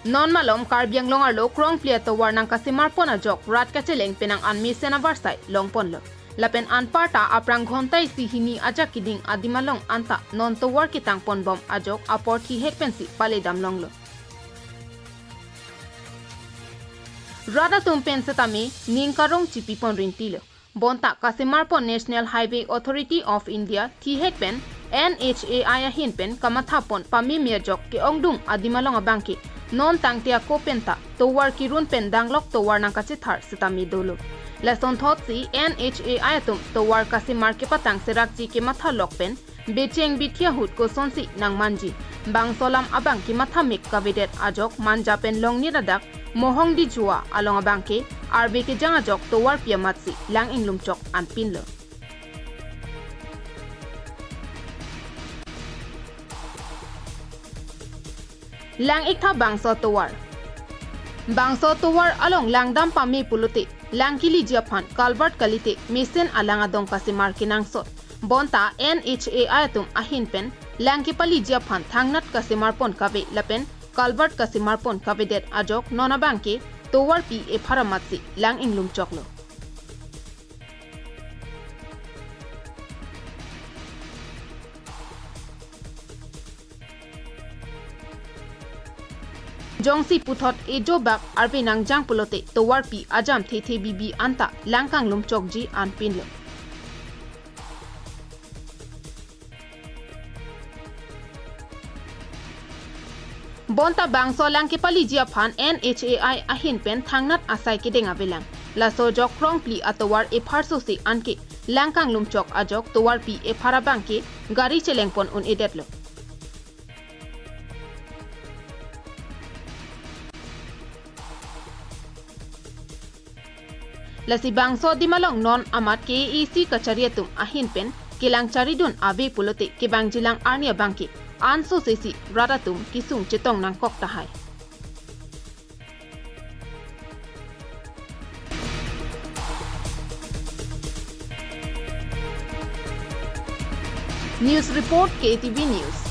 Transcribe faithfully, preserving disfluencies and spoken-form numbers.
Non malom Karbi Anglong arlo krongpli atovar nangkasemar pon ajok rat kacheleng penang an mesen avarsai longponlo. Lapen anparta aphrang ghonta isi hini ajak keding adim along anta non tovar ketang ponbom ajok apor thihek pensi paledam longlo. Rat atum pen setame ning karong chipi pon rintilo. Bonta kasemar pon National Highway Authority of India thihek pen N H A I ahin pen kamatha pon pameme ajok ke-ongdung adim along abangke non tangte ako penta tovar kerun pen danglok tovar nangkachethar setame dolo. Lasonthotsi N H A I atum tovar kasemar kepatang serakji kematha lok pen becheng bithi ahut kosonsi nangmanji. Bangso alam abang kematha mek kavedet ajok Manja pen Longnit adak Mohong Dijua along abangke arve kejang ajok tovarpi amatsi lang inglumchok anpinlo. Lang-iktha bangso tovar. Bangso tovar along langdam pame pulote lang keliji aphan culvert kalite mesen alang adong kasemar kenangsot. Bonta N H A I atum ahin pen lang kepaliji aphan thangnat kasemar pon kave lapen culvert kasemar pon kavedet ajok non abangke tovarpi ephar amatsi lang inglumchoklo. Jongsi puthot ejo bak arve nangjang pulote tovarpi ajam thethe bibi anta lang kanglumchokji anpinlo. Bonta bangso lang kepaliji aphan N H A I ahin pen thangnat asai kedeng avelang. Laso ajok krongpli atovar epharsosi anke lang kanglumchok ajok tovarpi ephar abangke gari cheleng pon un-edetlo. Lasi bangso adim along non amat K A A C kachari atum ahin pen kelang charidun ave pulote kevangjilang arni abangke ansose si rat atum kesung chetong nangkok tahai. News report, K T V News.